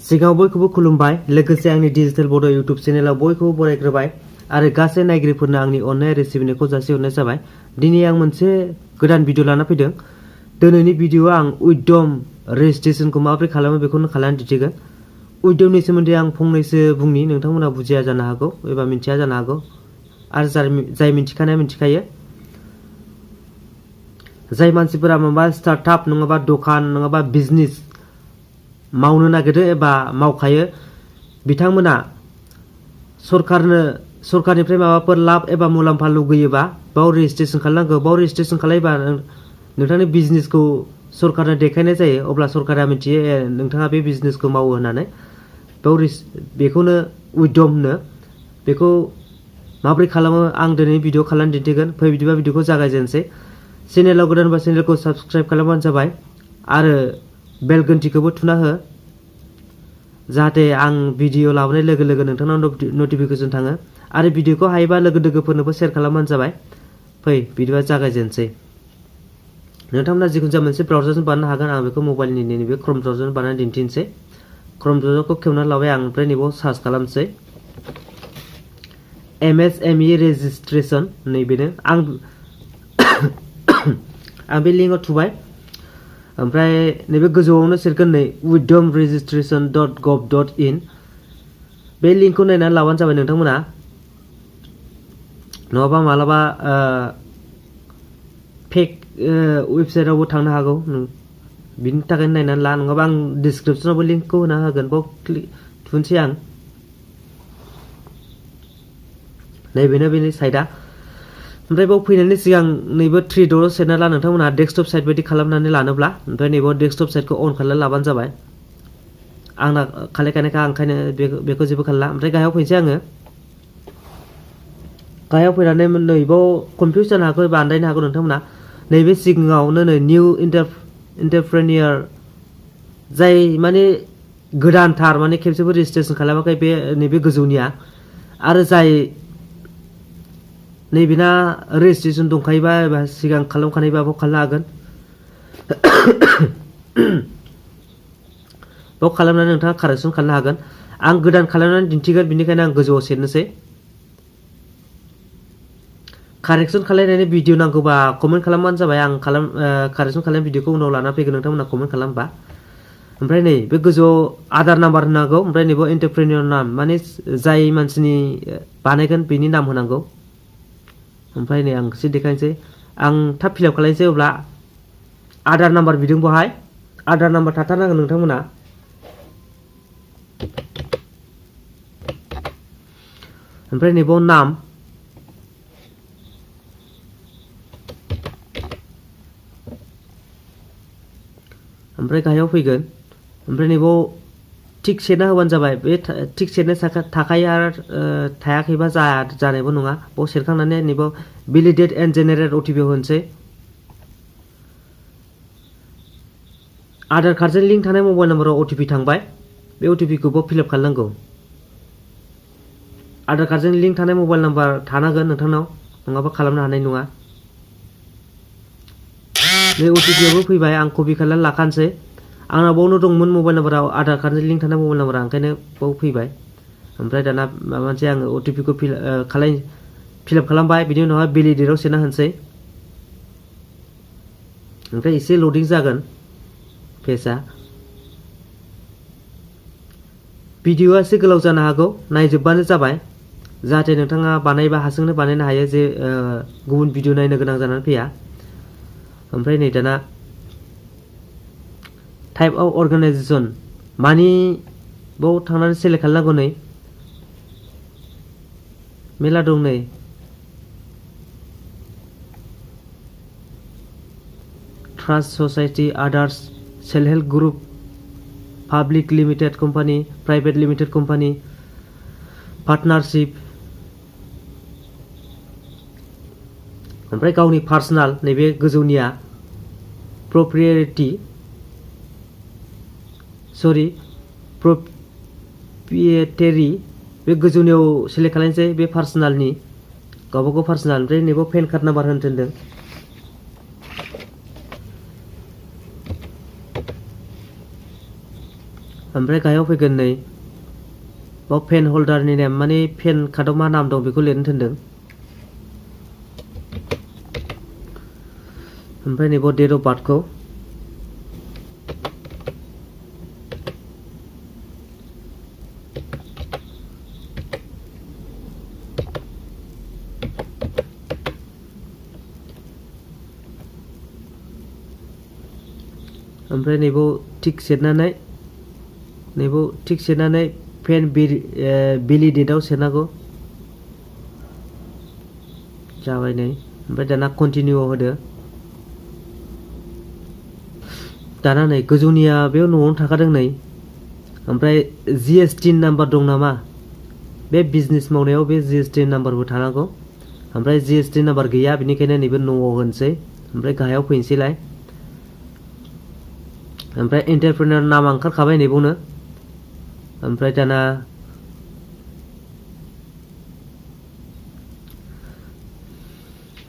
सिगाङाव बयखौबो खुलुमबाय लोगोसे आंनि डिजिटेल बड' इउट्युब चेनेलाव बयखौबो बरायग्रोबाय आरो गासै नायगिरिफोरनो आंनि अननाय आरो सिबिनायखौ जासिहरनाय जाबाय। दिनै आं मोनसे गोदान भिडिअ लाना फैदों। दिनैनि भिडिअआव आं उद्यम रेजिस्ट्रेशनखौ माबोरै खालामो बेखौनो खालामनानै दिन्थिगोन। उद्यमनि सोमोन्दै आं फंनैसो बुंनि, नोंथांमोना बुजिया जानो हागौ एबा मिन्थिया जानो हागौ आरो जाय मिन्थिखानाया मिन्थिखायो। जाय मानसिफोरा माबा स्टार्टआप नङाबा दखान नङाबा बिजनेस मावनो नागिरो एबा मावखायो बिथांमोना सरकारनिफ्राय माबाफोर लाब एबा मुलाम्फा लुगैयोबा बाव रेजिस्ट्रेशन खालामनांगौ। बाव रेजिस्ट्रेशन खालामबा नोंथांनि बिजनेसखौ सरकारनो देखायनाय जायो, अब्ला सरकारा मिथियो नोंथाङा बे बिजनेसखौ मावो होननानै। बेखौनो उद्यम होनो। बेखौ माबोरै खालामो आं दिनै भिडिअ खालामनानै दिन्थिगोन। फै बिदिबा भिडिअखौ जागायजेनसै। चेनेलाव गोदानबा चेनेलखौ साबस्क्राइब खालामबानो जाबाय आरो बेल घन्टिखौबो थुना हो, जाहाथे आं भिडिअ लाबोनाय लोगो लोगो नोंथांनाव नटिफिकेसन थाङो। आरो भिडिअखौ हायोबा लोगोफोरनोबो शेयार खालामबानो जाबाय। फै बिदिबा जागायजेनसै। नोंथांमोना जिखुनु जाया मोनसे ब्राउजारजों बानायनो हागोन। आं बेखौ मबाइलनि नैबे क्रम ब्राउजारजों बानायनानै दिन्थिनोसै। क्रम ब्राउजारखौ खेवनानै लाबाय आं, ओमफ्राय नैबाव सार्च खालामसै MSME रेजिस्ट्रेशन। नैबेनो आं बे लिंकआव थुबाय। ओमफ्राय नैबे गोजौआवनो सेरगोन नै udyamregistration.gov.in। बे लिंकखौ नायनानै लाबानो जाबाय नोंथांमोना। नङाबा मालाबा फेक वेबसाइटआवबो थांनो हागौ, बिनि थाखायनो नायनानै ला। नङाबा आं डिसक्रिपसनावबो लिंकखौ होना होगोन, बाव थुनोसै आं। नैबेनो बेनि साइडआ। ओमफ्राय बाव फैनायनि सिगां नैबे 3 डटआव सेरना ला नोंथांमोना डेस्कटप साइट बायदि खालामनानै लानोब्ला। ओमफ्राय नैबाव डेस्कटप साइटखौ अन खालामनानै लाबानो जाबाय। आंना खालायखानायखा ओंखायनो बेखौ जेबो खालामला। ओमफ्राय गाहायाव फैनोसै आङो। गाहायाव फैनानै नैबाव कनफिउस जानो हागौ एबा आन्दायनो हागौ नोंथांमोना। नैबे सिगाङावनो नै निउ एन्टारप्रेनियर, जाय माने गोदानथार, माने खेबसेबो रेजिस्ट्रेशन खालामाखै, बे नैबे गोजौनिया। आरो जाय नैबेना रेजिस्ट्रेशन दंखायोबा एबा सिगां खालामखानायबा बाव खालामनो हागोन। बाव खालामनानै नोंथाङा कारेक्सन खालामनो हागोन। आं गोदान खालामनानै दिन्थिगोन, बेनिखायनो आं गोजौआव सेरनोसै। कारेक्सन खालामनायनि भिडिअ नांगौबा कमेन्ट खालामबानो जाबाय। आं कारेक्सन खालामनाय भिडिअखौ उनाव लाना फैगोन, नोंथांमोना कमेन्ट खालामबा। ओमफ्राय नै बे गोजौआव आधार नाम्बार होनांगौ। ओमफ्राय नैबे एन्टारप्रेनियर नाम, माने जाय मानसिनि बानायगोन बेनि नाम होनांगौ। ओमफ्राय नै आं एसे देखायनोसै। आं थाब फिलआप खालामनोसै। अब्ला आधार नाम्बार बिदों, बहाय आधार नाम्बार थाथारनांगोन नोंथांमोना। ओमफ्राय नैबाव नाम, ओमफ्राय गाहायाव फैगोन। ओमफ्राय नैबाव टिक सेरना होबानो जाबाय। बे टिक सेरनो थाखायो आरो थायाखैबा जानायबो नङा। बाव सेरखांनानै नैबाव भेलिडेट एन्ड जेनेरेट अटिपि होनोसै। आधार कार्डजों लिंक थानाय मबाइल नाम्बाराव अटिपि थांबाय। बे अटिपिखौबो फिलआप खालामनांगौ। आधार कार्डजों लिंक थानाय मबाइल नाम्बार थानांगोन नोंथांनाव, नङाबा खालामनो हानाय नङा। बे अटिपिआबो फैबाय, आं कपि खालामनानै लाखानोसै। आंना बावनो दंमोन मबाइल नाम्बाराव, आधार कार्डजों लिंक थानाय मबाइल नाम्बारा, ओंखायनो बाव फैबाय। ओमफ्राय दाना माबा मोनसे आङो अटिपिखौ फिलआप खालामबाय। बिनि उनावहाय भेलिडेटआव सोना होनोसै। ओमफ्राय एसे लडिं जागोन पेजआ। भिडिअआ एसे गोलाव जानो हागौ, नायजोबबानो जाबाय, जाहाथे नोंथाङा बानायबा हारसिंनो बानायनो हायो, जे गुबुन भिडिअ नायनो गोनां जानानै फैया। ओमफ्राय नै दाना टाइप अफ अर्गानाइजेसन, मानि बाव थांनानै सेलेक्ट खालामनांगौ। नै मेला दं, नै ट्रास्ट ससाइटि, आदार्स, self help group, public limited company, private limited company, partnership, ओमफ्राय गावनि पार्सनेल, नैबे गोजौनिया प्रप्रिएटारि, बे गोजौनियाव सेलेक्ट खालामनोसै। बे पार्सनेलनि गावबागाव पार्सनेल। ओमफ्राय नैबाव पेन कार्ड नाम्बार होनो थिनदों। ओमफ्राय गाहायाव फैगोन नै बाव पेन हल्डारनि नेम माने पेन कार्डआव मा नाम दं बेखौ लिरनो थिनदों। ओमफ्राय नैबाव डेट अफ बार्थखौ ओमफ्राय नैबाव टिक सेरनानै पेन भेलिडेटआव सेरनांगौ जाबाय नै। ओमफ्राय दाना कन्टिनिउआव होदो। दाना नै गोजौनिया बेयाव न'आवनो थाखादों नै। ओमफ्राय GST नाम्बार दं नामा बे बिजनेस मावनायाव बे GST नाम्बारबो थानांगौ। ओमफ्राय GST नाम्बार गैया बेनिखायनो नैबे न'आव होनोसै। ओमफ्राय गाहायाव फैनोसैलाय। ओमफ्राय एन्टारप्रेनार नामा ओंखारखाबाय नैबावनो। ओमफ्राय दाना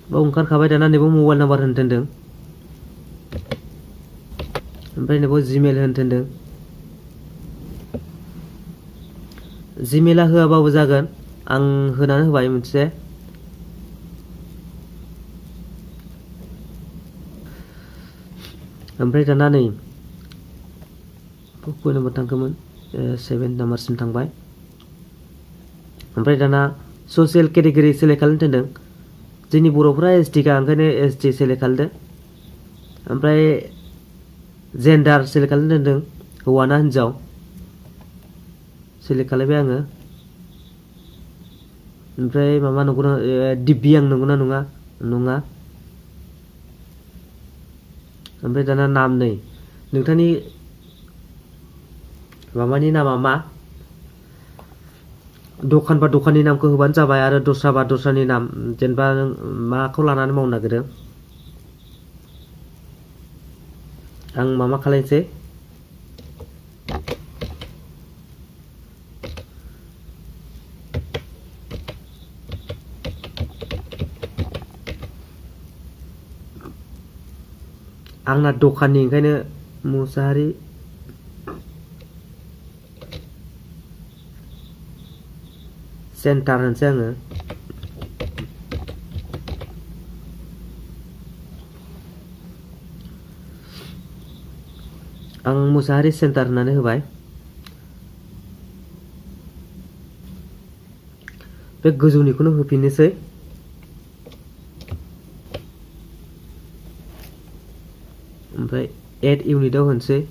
बाव ओंखारखाबाय। दाना नैबाव मबाइल नाम्बार होनो थिनदों। ओमफ्राय नैबाव जिमेल होनो थिनदों। जिमेला होआबाबो जागोन आं होनानै होबाय मोनसे। ओमफ्राय दाना नै बबे नाम्बार थांखोमोन 7 नाम्बारसिम थांबाय। ओमफ्राय दाना ससियेल केटेगरि सेलेक्ट खालामनो थिनदों। जोंनि बर'फोरा ST का ओंखायनो ST सेलेक्ट खालामदो। ओमफ्राय जेन्डार सेलेक्ट खालामनो थिनदों हौवा ना हिन्जाव सेलेक्ट खालामबाय आङो। ओमफ्राय माबा नंगौना दिब्यां नंगौना नङा नङा। ओमफ्राय दाना नाम नै नोंथांनि माबानि नामा मा दखान बा दखाननि नामखौ होबानो जाबाय आरो दस्रा बा दस्रानि नाम जेनेबा नों माखौ लानानै मावनो नागिरदों। आं माबा खालायनोसै आंना दखाननि ओंखायनो मुसाहारि सेन्टार होनसै आङो। आं मुसाहारि सेन्टार होननानै होबाय। बे गोजौनिखौनो होफिननोसै। ओमफ्राय एड इउनिटआव होनसै।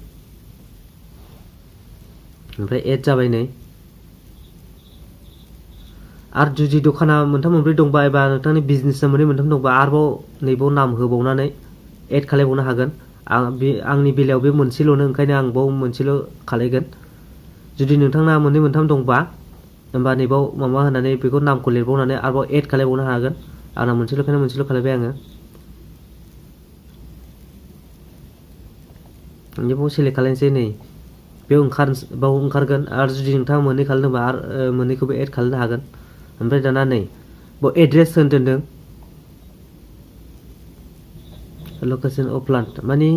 ओमफ्राय एड जाबाय नै। आरो जुदि दखाना मोनथाम मोनब्रै दंबा एबा नोंथांनि बिजनेसा मोननै मोनथाम दंबा आरोबाव नैबाव नाम होबावनानै एड खालायबावनो हागोन। आंनि बेलायाव बे मोनसेल'नो ओंखायनो आं बाव मोनसेल' खालायगोन। जुदि नोंथांना मोननै मोनथाम दंबा होमबा नैबाव माबा होनानै बेखौ नामखौ लिरबावनानै आरोबाव एड खालायबावनो हागोन। आंना मोनसेल'खायनो मोनसेल' खालायबाय आङो। नैबाव सेलेक्ट खालायनोसै नै बेयाव बाव ओंखारगोन। आरो जुदि नोंथाङा मोननै खालामदोंबा आरो मोननैखौबो एड खालामनो हागोन। ओमफ्राय दाना नै बाव एड्रेस होनो थिनदों लकेसन अफ प्लान्ट माने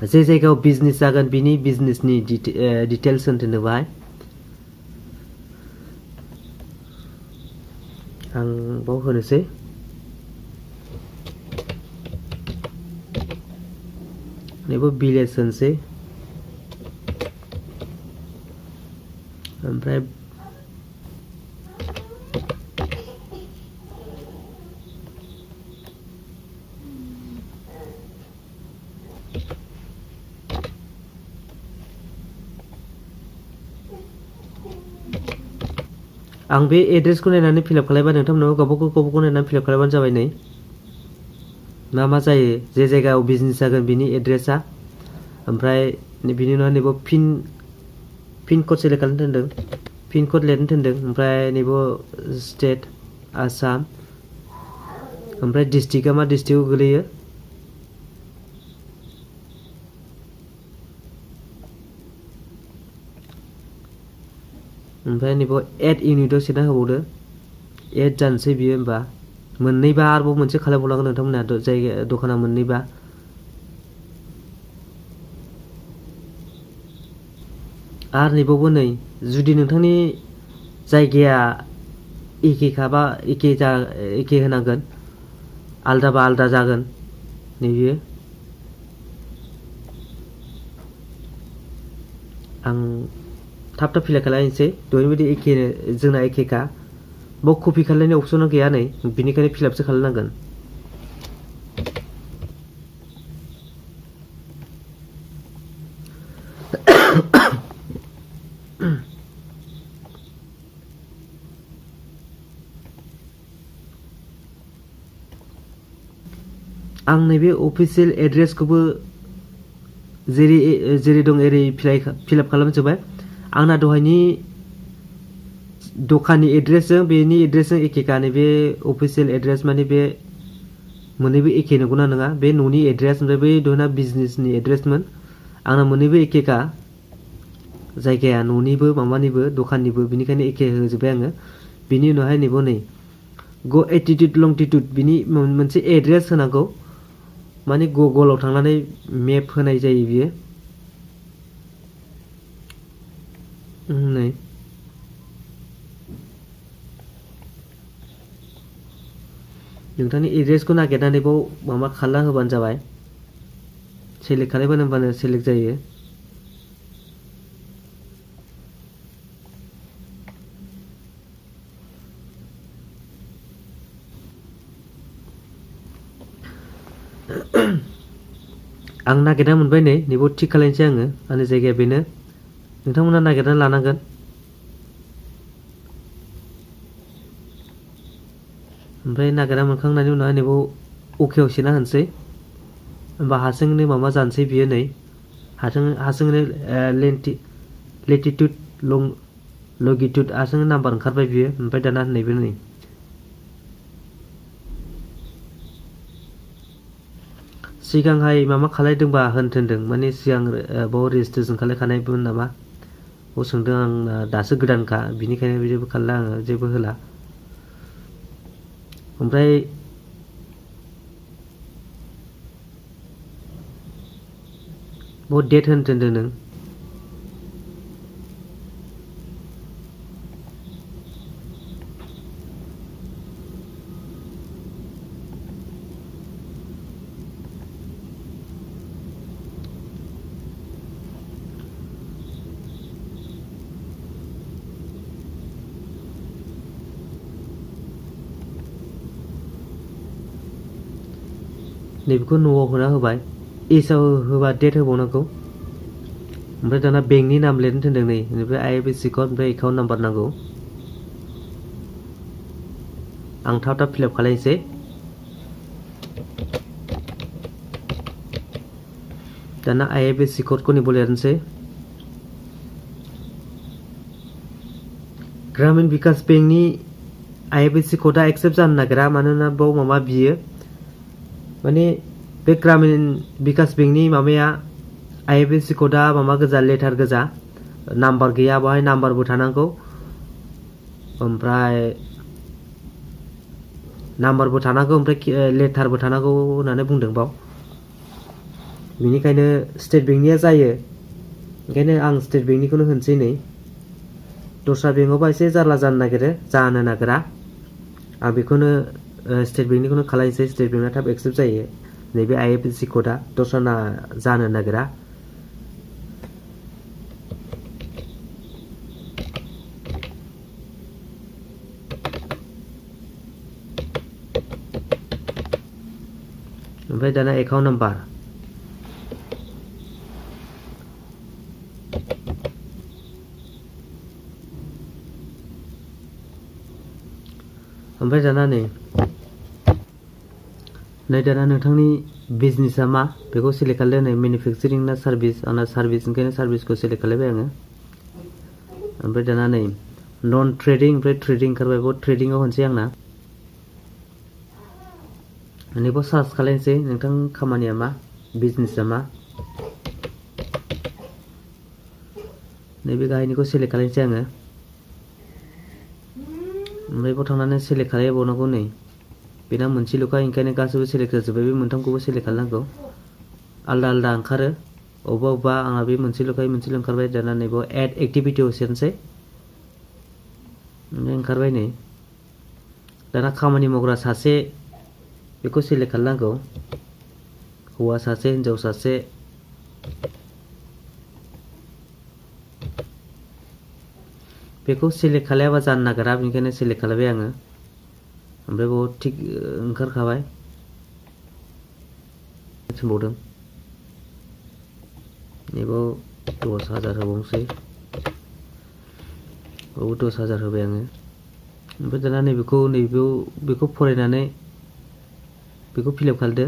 जे जायगायाव बिजनेस जागोन बिनि बिजनेसनि डिटेल्स होनो थिनदों बाहाय। आं बाव होनोसै। नैबाव भिलेज होनसै। ओमफ्राय आं बे एड्रेसखौ नायनानै फिलआप खालायबा नोंथांमोनाबो गावबागाव नायनानै फिलआप खालायबानो जाबाय नै मा मा जायो जे जायगायाव बिजनेस जागोन बिनि एड्रेसा। ओमफ्राय बिनि उनाव नैबाव पिन कड सेलेक्ट खालामनो थिनदों। पिन कड लिरनो थिनदों। ओमफ्राय नैबाव स्टेट आसाम। ओमफ्राय डिस्ट्रिक्टआ मा डिस्ट्रिक्टआव गोलैयो ओमफ्राय नैबाव एड इउनिटआव सोना होबावदो। एड जानोसै बियो होमबा मोननैबा आरोबाव मोनसे खालामबावनांगोन नोंथांमोना दखाना मोननैबा। आरो नैबावबो नै जुदि नोंथांनि जायगाया एखेखाबा एखे होनांगोन, आलदाबा आलदा जागोन नैबेयो। आं थाब फिलाप खालामनोसै, दहायनि बायदि एखे जोंना एखेखा। बाव कपि खालामनायनि अपसना गैया नै, बिनिखायनो फिलापसो खालामनांगोन। आं नैबे अफिसियेल एड्रेसखौबो जेरै दं एरै फिलाप खालामजोब्बाय। आंना दहायनि दखाननि एड्रेसजों बेनि एड्रेसजों एखेखा। नैबे अफिसियेल एड्रेस माने बे मोननैबो एखे नंगौना नङा? बे न'नि एड्रेस ओमफ्राय बै दहायना बिजनेसनि एड्रेसमोन। आंना मोननैबो एखेखा, जायगाया न'निबो माबानिबो दखाननिबो, बिनिखायनो एखे होजोब्बाय आङो। बिनि उनावहाय नैबाव नै ग एटिटिउड लंटिटिउड बिनि मोनसे एड्रेस होनांगौ, माने गुगलाव थांनानै मेप होनाय जायो बियो। नै नोंथांनि एड्रेसखौ नागिरनानै बाव माबा खालामना होबानो जाबाय, सेलेक्ट खालामबानो होबानो सेलेक्ट जायो। आं नागिरना मोनबाय नै, नैबाव थिक खालामनोसै आङो। आंनि जायगाया बेनो, नोंथांमोना नागिरनानै लानांगोन। ओमफ्राय नागिरना मोनखांनायनि उनाव नैबाव अकेआव सोना होनोसै, होमबा हारसिंनो माबा जानोसै बियो नै, हारसिंनो लेटिटिउड लंगिटिउड हारसिंनो नाम्बार ओंखारबाय बियो। ओमफ्राय दाना नैबे नै सिगांहाय माबा खालायदोंबा होनथोंदों, माने सिगां बाव रेजिस्ट्रेसन खालायखानायमोन नामा बाव सोंदों। आं दासो गोदानखा, बिनिखायनो जेबो खालायला, आङो जेबो होला। ओमफ्राय बाव डेट होनथोंदों नों, नैबेखौ न'आव होना होबाय। एसआव होबा डेट होबावनांगौ। ओमफ्राय दाना बेंकनि नाम लिरनो थिनदों नै, बेनिफ्राय आइएफएससि कड, ओमफ्राय एकाउन्ट नाम्बार नांगौ। आं थाब फिलाप खालामनोसै। दाना आइएफएससि क'डखौ नैबाव लिरनोसै। ग्रामीण विकास बेंकनि आइएफएससि क'डआ एक्सेप्ट जानो नागिरा, मानोना बाव माबा बियो, माने बे ग्रामीण विकास बेंकनि माबाया आइएफएससि क'डआ माबा गोजा, लेटार गोजा, नाम्बार गैया। बावहाय नाम्बारबो थानांगौ, ओमफ्राय नाम्बारबो थानांगौ, ओमफ्राय लेटारबो थानांगौ होननानै बुंदों बाव। बेनिखायनो स्टेट बेंकनिया जायो, ओंखायनो आं स्टेट बेंकनिखौनो होनोसै नै। दस्रा बेंकआवबा एसे जारला जानो नागिरा। आं बेखौनो स्टेट बेंकनिखौनो खालामनोसै। स्टेट बेंकआ थाब एक्सेप्ट जायो, नैबे आइएफएससि क'डआ दस्राना जानो नागिरा। ओमफ्राय दाना एकाउन्ट नाम्बार, ओमफ्राय दाना नै दाना नोंथांनि बिजनेसा मा बेखौ सेलेक्ट खालामदो। नै मेनुफेक्चारिं ना सार्भिस, आंना सार्भिस, ओंखायनो सार्भिसखौ सेलेक्ट खालामबाय आङो। ओमफ्राय दाना नै नन ट्रेडिं, ओमफ्राय ट्रेडिं ओंखारबाय, बाव ट्रेडिंआव होनोसै आंना। नैबाव सार्च खालामनोसै नोंथां खामानिया मा, बिजनेसा मा। नैबे गाहायनिखौ सेलेक्ट खालामनोसै आङो। ओमफ्राय बाव थांनानै सेलेक्ट खालामबावनांगौ। नै बेना मोनसेल'खा, ओंखायनो गासैबो सेलेक्ट जाजोब्बाय। बे मोनथामखौबो सेलेक्ट खालामनांगौ, आलदा आलदा ओंखारो। अबा आंहा बे मोनसेल'खाय मोनसेल' ओंखारबाय दाना नैबाव एड एक्टिभिटियाव सेरनोसै ओंखारबाय नै दाना खामानि मावग्रा सासे बेखौ सेलेक्ट खालामनांगौ हौवा सासे हिनजाव सासे बेखौ सेलेक्ट खालायाबा जानो नागिरा बेनिखायनो सेलेक्ट खालामबाय आङो ओमफ्राय बाव थिक ओंखारखाबाय थिनबावदों नैबाव 10,000 होबावनोसै औ 10,000 होबाय आङो ओमफ्राय दाना नैबेखौ बेखौ फरायनानै बेखौ फिलआप खालामदो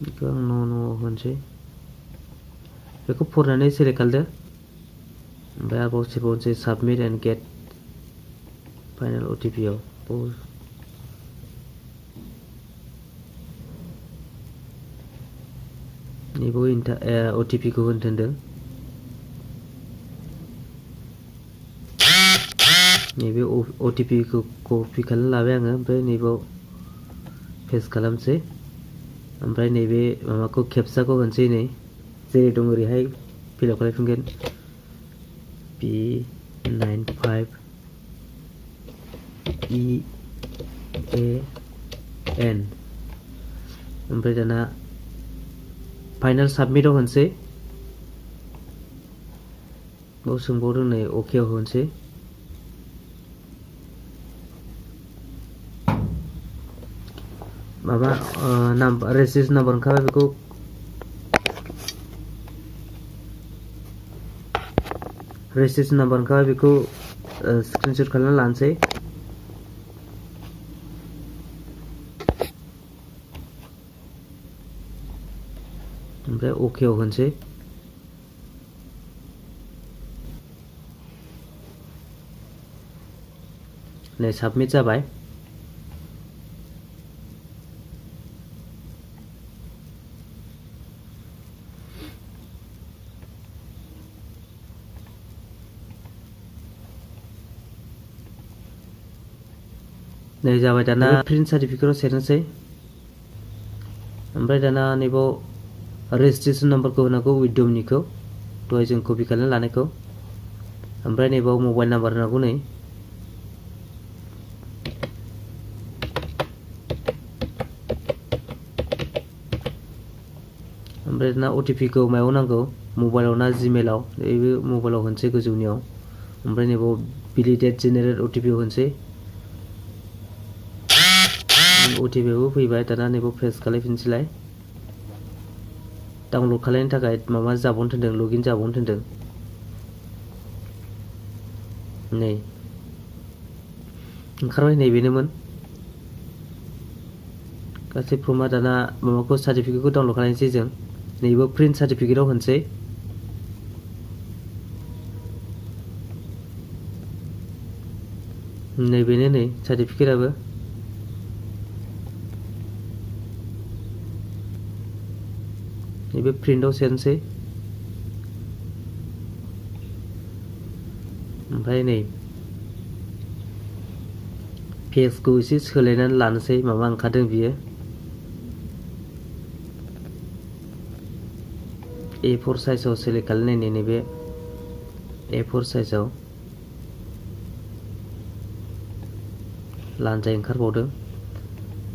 बेखौ आं न' होनोसै बेखौ फरायनानै सेलेक्ट खालामदो ओमफ्राय आरोबाव सेबावनोसै submit and get final OTP आव नैबाव OTP खौ होनो थिनदों नैबे OTP खौ कपि खालामना लाबाय आङो ओमफ्राय नैबाव पेस्ट खालामसै ओमफ्राय नैबे माबाखौ केपचाखौ होनसै नै जेरै दं ओरैहाय फिलआप खालामफिनगोन B95EAN ओमफ्राय दाना फाइनाल साबमिटआव होनसै बाव सोंबावदों नै अके आव होनसै माबा नाम्बार रेजिस्ट्रेसन नाम्बार ओंखारबाय बेखौ रेजिस्ट्रेसन नाम्बार ओंखारबाय बेखौ स्क्रिनशट खालामना लानोसै ओमफ्राय अके आव होनसै नै साबमिट जाबाय नै जाबाय दाना प्रिन्ट सार्टिफिकेटआव सेरनोसै ओमफ्राय दाना नैबाव रेजिस्ट्रेसन नाम्बारखौ होनांगौ उद्यमनिखौ दहाय जों कपि खालामना लानायखौ ओमफ्राय नैबाव मबाइल नाम्बार होनांगौ नै ओमफ्राय दाना OTP खौ मायाव नांगौ मबाइलाव ना जिमेलाव बे मबाइलाव होनसै गोजौनियाव ओमफ्राय नैबाव भेलिडेट जेनेरेट OTP होनसै OTP बो फैबाय दाना नैबाव पेस्ट खालामफिनसैलाय डाउनलड खालामनो थाखाय माबा जाबावनो थिनदों लगिन जाबावनो थिनदों नै ओंखारबाय नैबेनोमोन गासै फर्मआ दाना माबाखौ सार्टिफिकेटखौ डाउनलड खालामनोसै जों नैबो प्रिन्ट सार्टिफिकेटआव होनसै नैबेनो नै सार्टिफिकेटआबो नैबे प्रिन्टआव सेरनोसै ओमफ्राय नै पेजखौ एसे सोलायनानै लानोसै माबा ओंखारदों बियो A4 साइजआव सेलेक्ट खालामनायनि नैबे A4 साइजआव लानजाय ओंखारबावदों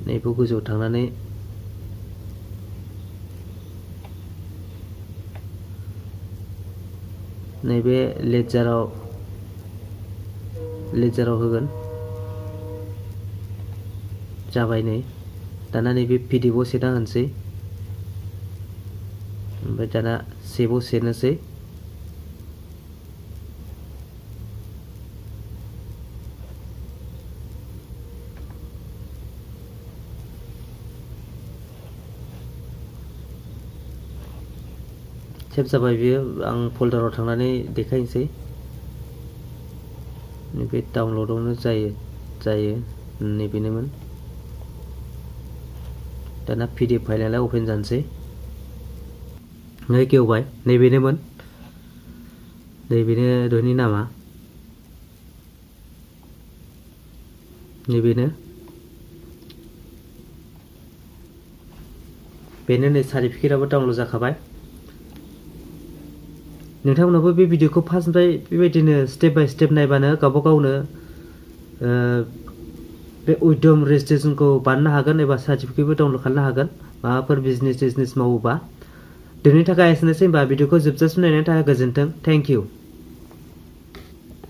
नैबेखौ गोजौआव थांनानै नैबे लेजाराव होगोन जाबाय नै दाना नैबे PDF आव सोना होनसै ओमफ्राय दाना सेभआव सेरनोसै सेभ जाबाय बियो आं फोल्डाराव थांनानै देखायनोसै नैबे डाउनलडआवनो जायो नैबेनोमोन दाना PDF फाइलालाय अपेन जानोसै नै गेवबाय नैबेनोमोन नैबेनो दहयनि नामा नैबेनो बेनो नै सार्टिफिकेटआबो डाउनलड जाखाबाय। नोंथांमोनाबो बे भिडिअखौ फार्स्टनिफ्राय बेबायदिनो स्टेप बाय स्टेप नायबानो गावबा गावनो बे उद्यम रेजिस्ट्रेसनखौ बानायनो हागोन एबा सार्टिफिकेटबो डाउनलड खालामनो हागोन माबाफोर बिजनेस मावोबा। दिनैनि थाखाय एसेनोसै होनबा भिडिअखौ जोबजासिम नायनायनि थाखाय गोजोन्थों। Thank you.